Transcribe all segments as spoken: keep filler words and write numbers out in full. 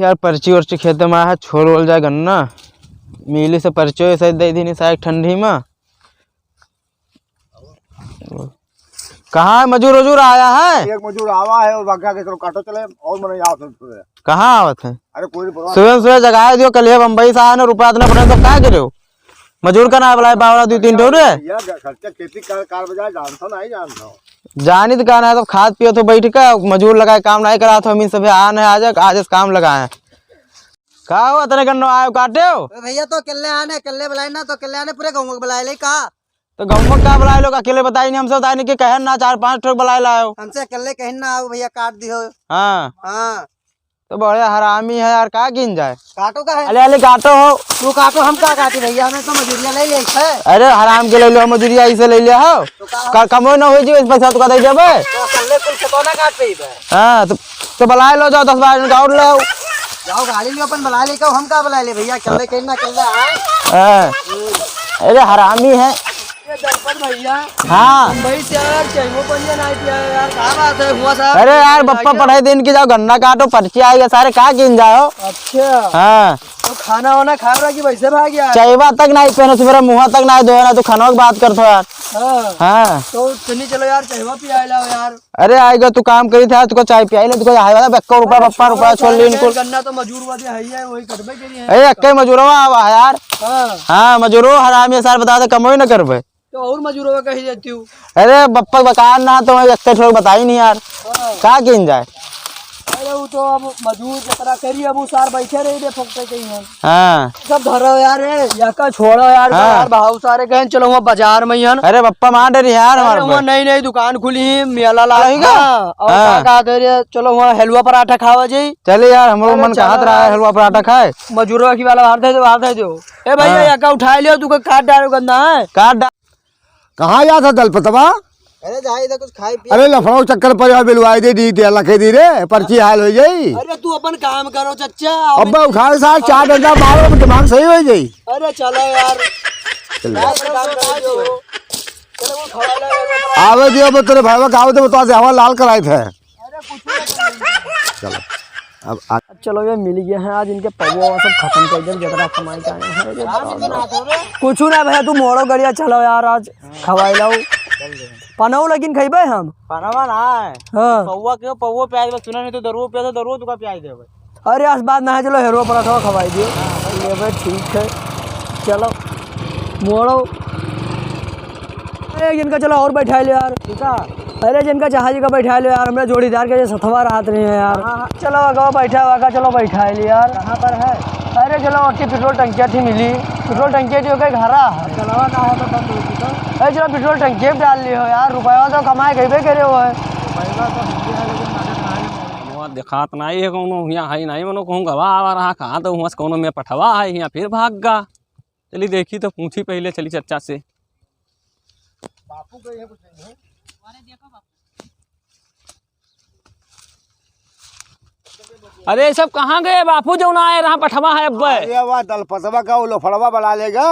यार, पर्ची उर्ची खेते मा है, छोल ओल जाए गन्ना। मिली से पर्ची सही दे दीनी साहब ठंडी मा। कहाँ है मजूर वजूर आया है? एक मजूर आवा है और बाकी के चलो काटो चले और मने यहाँ से उठे। कहाँ आवत है? अरे कोई नहीं, परवाह सुबह सुबह जगाए दियो, कल ये बम्बई से आए ना, रुपया इतना पड़ा, सब काय करे हो? मजूर का ना बुलाए, बावला दो तीन ठो रे। भैया, खर्चा खेती कर, कार बजाए, जानता नहीं जानता। जानी तो का ना, सब खात पियत हो बैठ के, मजूर लगाए काम नहीं करात हो, हम इन सभी आन है आज, आज इस काम लगाए। का हो, इतने गन्नो आयो काटे हो? ए भैया, तो अकेले आने, अकेले बुलाए ना, तो अकेले आने, पूरे गाँव को बुलाए ले का? तो गाँव में का बुलाए लोग, अकेले बताई नहीं, हमसे बताई नहीं कि कहन ना, चार पांच ठो बुलाए लाओ। हमसे अकेले कहन ना आओ भैया, काट दियो। हाँ। हाँ। तो बड़े हरामी है यार, का गिन जाए? काटो का है? अले, अले, काटो हो। तू काटो, हम का काटी भैया, हमें तो मजूरिया ले ले है। अरे, हराम के ले लो मजूरिया, इसे ले ले हो। तो का? का, कमो ना हो जी, इस पैसा तो का दे देबे। तो अकेले कुल खेतों ना काट पे ही बे। हाँ, तो, तो बुलाए लो, जाओ दस बारह जन का और लाओ। जाओ गाड़ी लियो, अपन बुलाए लेके आओ, हम का बुलाए ले भैया, अकेले के ना अकेले आए। हाँ। हम्म। अरे हरामी है। ये दलपत भैया। हाँ। मुंबई से यार, चाय वो बढ़िया नहीं पिया है यार, क्या बात है हुआ साहब? अरे यार, बप्पा पढ़ाई दिन की जाओ, गन्ना काटो, पर्ची आएगा, सारे का गिन जाओ। अच्छा। हाँ। तो खाना वाना खा रहा कि वैसे भाग गया? चायवा तक नहीं पहनो, तुम्हारा मुँह तक नहीं धोया ना, तो खाना की बात करते हो यार। हाँ। हाँ। तो चलिए चलो यार, चायवा पिया लाओ यार। अरे आएगा, तू काम करी था, तुका चाय पियाई ले, तुका हाय वाला बेक्को रुपया, बप्पा रुपया, छोड़ ले इनको। गन्ना तो मजूर वाले है ही है, वही कटबे के लिए है। अरे, एक्के मजूरवा आवा है यार। हाँ। हाँ, मजूरो हरामी है सार, बता दे, कमो ही ना करबे। तो और मजूरवा कही देती हूँ। अरे, बप्पा बकार ना, तो मैं एक्के ठोक बताई नहीं यार। हाँ। का किन जाए? अरे, वो तो अब मजूर जितना करी, अब वो सार बैठे रही दे, फकते कहीं हम। हाँ। सब धरो यार, ए, या का छोड़ो यार, हाँ। यार, भाव सारे कहें, चलो वहाँ बाजार में ही है ना। अरे बप्पा मार डरी यार अरे हमारे वहाँ ऊपर। नई नई दुकान खुली है, मेला लाग सही का? हाँ, और हाँ। का कहते रे, चलो वहाँ हलवा पराठा खावा जाई। चले यार, हम लोग अरे मन चलो कहत रहा है यार। हलवा पराठा खाए। मजूरवा की वाला बाहर दे दो, बाहर दे दो। ए भैया, हाँ। या का उठा लियो, तू का काट डालो गंदा है। काट डाल। कहाँ जात है दलपतवा? अरे जाए इधर कुछ खाए पिए। अरे लफड़ो चक्कर पर यार बिलवाए दे, दी दे, लखे दी रे, पर्ची हाल हो जाई। अरे तू अपन काम करो चच्चा। अब्बे उठाए सार, चार डंडा मारो, दिमाग सही हो जाई। अरे चलो यार। चल। यार, अपन काम करो। चलो, वो खवाला है, वो आवे दियो, अब तेरे भाई का आवे दे, बता दे, हवा लाल कराए थे। चलो, अब आ- चलो, ये मिल गया है आज, इनके पौवा सब खत्म कर दे, जितना कमाई का आया है। कुछ ना भैया, तू मोड़ो गड़िया, चलो यार, आज खवाई लाओ। पनौ लेकिन खइबे हम। पनवा ना है। हाँ। पौवा के, पौवा प्याज बस सुना नहीं तो दरुओ प्याज, दरुओ तुका प्याज देबे। अरे, आज बात ना है, चलो, हेरो पराठा खवाई दियो। हाँ, भाई। लेबे, ठीक है, चलो, मोड़ो। अरे, जिनका चलो और बैठा ले यार। ठीक है। अरे, जिनका चाहा जी का बैठा ले यार, हमरे जोड़ीदार के जे सथवा रहत रहे हैं यार। हाँ, हाँ। चलो, अगवा बैठा हुआ का, चलो, बैठा ले यार। कहाँ पर है? अरे, चलो, ओटी पेट्रोल टंकिया थी मिली। पेट्रोल टंकिया थी, ओके घरा है। चलावा ना हो तो बंद हो चुका। अरे, चलो, पेट्रोल टंकिया पे डाल लियो यार, रुपया तो कमाए गईबे करे हो है। रुपया तो हम भी है, लेकिन मदद ना है। वहाँ देखात नहीं है कौनो, यहाँ है नहीं, मनो कहूँ गवा आवा रहा, कहाँ तो वहाँ से कौनो में पठवा है, यहाँ फिर भाग गा। चली देखी तो पूछी पहले, चली चच्चा से। बापू को ये कुछ नहीं है। अरे, ये सब कहाँ गए बापू, जो ना आए रहा पठवा है अब्बे? अरे, वाह, दलपतवा का वो लफड़वा बना लेगा।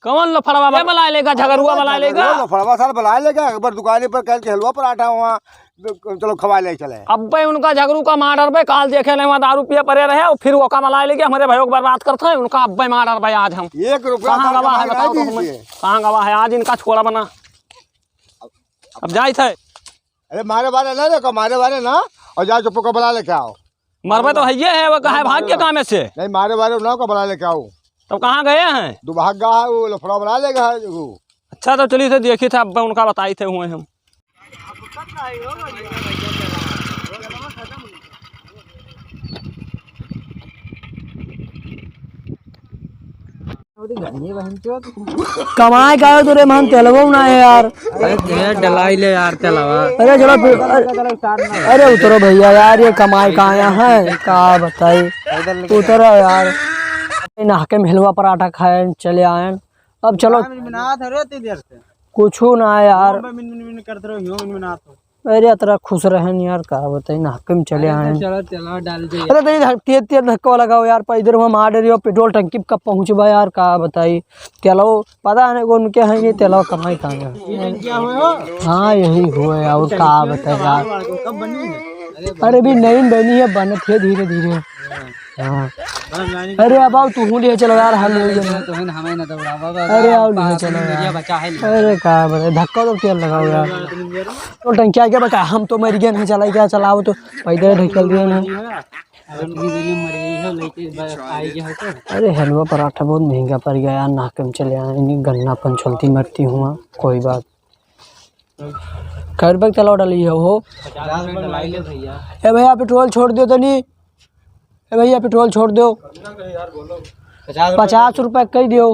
कौन लफड़वा बे बलाए लेगा, झगरुआ बलाए लेगा। वो लफड़वा सार बलाए लेगा, एक बार दुकाने पर कह के हलवा पराठा हुआ, चलो खवाए ले चले। अब्बे उनका झगरू का मार डरबे, काल देखे ले वहाँ दारू पिए परे रहे और फिर ओका बलाए लेके हमरे भयो के बर्बाद करत है, उनका अब्बे मार डरबे आज हम। एक रुपया कहाँ सार गवा है कमाई बताओ तो नहीं हमें, दिए। कहाँ गवा है आज इनका छोड़ा बना। अब जाइत है। अरे मारे बारे ना रे, मारे बारे ना, और जाओ चुप्पो को बला लेके आओ। मरबे तो हइये है, वो कहाँ है, भाग गया काम से? नहीं, मारे बारे ना को बला लेके आओ। तब कहाँ गए हैं? दो भाग गया है, वो लफड़ा बला लेगा है, वो। अच्छा, तो चलिए से देखी था, अब उनका बताई थे हुए हम। कमाए का हो तोरे मन तेलवो ना है यार। अरे दे डलाई ले यार तेलवा। अरे चलो फिर, अरे, अरे उतरो भैया यार, ये कमाए का आया है, का बताई। उतरो यार। नाहके में हलवा पराठा खाए चले आए। अब चलो। मिनमिनात है रे इतनी देर से। कुछ ना है यार। मिन, मिन, मिन करते रहो, यूं मिनमिनात हो। अरे, अतरा खुश रहन यार, का बताई, नाहके में चले आए। चलो, चलो, डाल दे। अरे, तेरी धक-, तेज, तेज धक्का लगाओ यार, पर इधर हम आ रहे हो, पेट्रोल टंकी पे कब पहुँचबा यार, का बताई। तेलवा, पता नहीं कौन के हैं ये तेलवा, कमाई कहाँ है? ये टंकिया हुए हो? हाँ, यही हुए, और का बताई यार। कब बनी है? अरे भी नई बनी है, बनत है धीरे धीरे। हाँ। अरे अब आओ, तू हूँ ले चलो यार, हम लोग। अरे आओ, ले चलो यार। अरे का बोले, धक्का तो तेल लगाओ यार। तो टंकिया के बका, हम तो मर गए, नहीं चलाई क्या, चलाओ तो पैदल ढकेल दिए ना। अरे हलवा पराठा बहुत महंगा पड़ गया यार, नाक में चले आए, गन्ना पंचोलती मरती हुआ, कोई बात। कै रुपये के तेलवा डाली है हो? पचास रुपये डलाई ले भैया। ए भैया, पेट्रोल छोड़ दियो तनी। ए भैया, पेट्रोल छोड़ दियो। पचास रुपये। पचास रुपये कही दियो।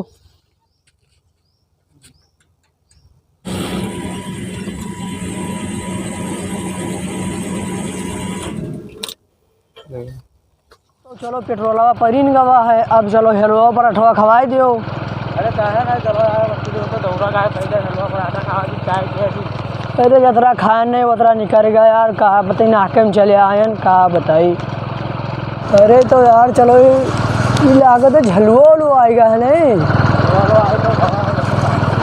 तो चलो, पेट्रोलवा परिन गवा है, अब चलो हेलवा पराठवा खवाई दियो। अरे काहे ना, चलो यार, अब तो दौड़ा का है, पहले हेलवा पराठा खा ली, चाय पिया ली। अरे जतरा खाए नहीं, उतरा निकल गया यार, का बताई नाके में चले आयन, का बताई। अरे तो यार चलो, ये, ये लागत है झलुआ उलुआ आएगा है नहीं?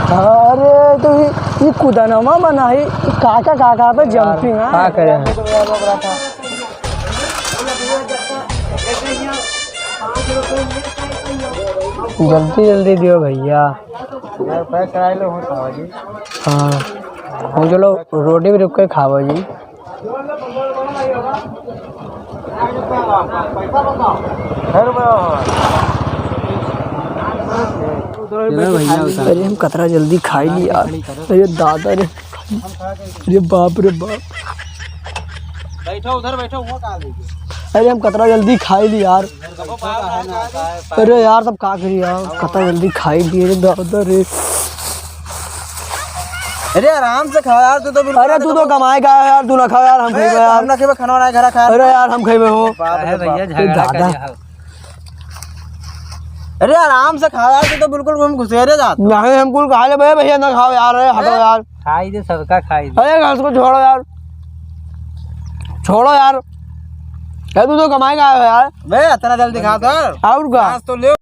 हाँ, अरे तो ये, ये कुदनमा बना है, काका काका पे यार, जंपिंग है। का करे हैं? जल्दी जल्दी दियो भैया। यार, पैक कराई लो, हो खावा जी। हाँ, हम चलो रोटी भी रुक के खावा जी। अरे हम कतरा जल्दी खाई ली यार। अरे दादा रे, अरे बाप रे बाप। बैठो उधर, बैठो, वो कहाँ ले गए? अरे हम कतरा जल्दी खाई ली यार। अरे यार, तब का करी यार, कतरा जल्दी खाई ली रे दादा रे। अरे आराम से खाओ यार, तू तो बिल्कुल अरे तू तो कमाए का है यार, तू ना खाओ यार, हम ए, खाइबे यार। हम ना खाइबे, खाना वाना घर खा। अरे यार, हम खाइबे हो। बाप रे बाप। ए दादा। अरे आराम से खाओ यार, तू तो बिल्कुल हम घुसेरे जात। नहीं, हम कुल खा लेबे भैया, ना खाओ यार, अरे हटो ए? यार। खाई दे, सबका खाई दे। अरे घास को छोड़ो यार, छोड़ो यार। यार तू तो कमाई का है यार। बे इतना जल्दी खा तो। और का? घास तो ले।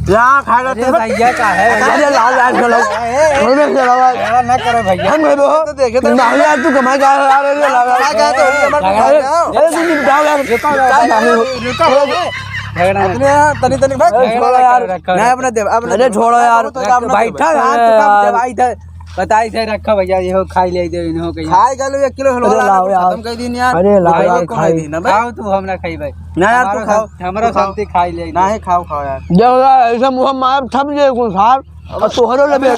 यहाँ खा लेते अरे हैं। भैया, का है भैया? अरे लाओ यार, चलो। ए, ए, हम नहीं चलाओ यार। झगड़ा ना करो भैया। हम नहीं दो। तो देखे तो ना यार, तू कमाई का है यार, अरे लाओ यार। कमाई का है तो हमारे अरे, पास आओ। अरे, तू निपटाओ यार। रुको, क्या रुको, नहीं हो? रुको, रुको। झगड़ा ना अपने यहाँ तनी तनी भाई। अरे, छोड़ो यार। रखो, नहीं, रखो। अपने दे, अपने अरे, दे। छोड़ो यार। तो अपने बैठा दे। यार, तू कब जब आई थे। बताई थे, रखो भैया, ये हो, खाई ले दे, इन्हों के यहाँ। खाए का लो, एक किलो हलवा अरे, ला लाओ दो, यार। खत्म कर दीन यार। अरे, लाओ यार, खाई। दीन ना भाई। खाओ तू, हम ना खाई भाई। ना यार, तू हमारा खाओ, शांति, हमारा तू खाओ। शांति खाई ले। ना ही खाओ, खाओ यार। देखो यार, ऐसा मुँह मार थप जे कुछ सार, और तोहरो लेबे।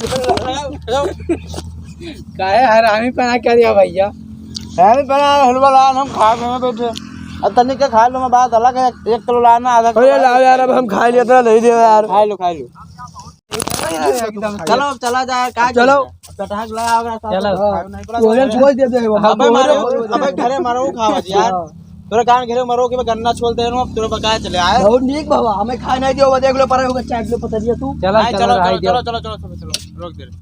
काहे हरामी पना कर दिया भैया? हरामी पना हलवा ला, हम खा के बैठे। अब तनिक के खा लो, मैं बात अलग है, एक किलो लाना, आधा किलो अरे लाओ यार, अब हम खा लिया, तो दे दे यार। खा लो, खा लो। एकदम। चलो, अब चला जाए, का चलो। चटाक लगा होगा, साथ चलो। में खाओ, नहीं बोला ओहे तो छोड़ दे दे, हम अबे ओहे मारो, छोड़ दे। अबे घरे मारो, खाओ यार। हाँ। तोरे कान घेरे मरो के गन्ना छोल दे रहो, अब तोरे बकाया चले आए। बहुत नीक बाबा, हमें खाए नहीं दियो, वो देख लो, पर होगा, चाट लो, पता दिया तू। चलो, नहीं, चलो, चलो, चलो, चलो, चलो, चलो, चलो, चलो, रोक दे।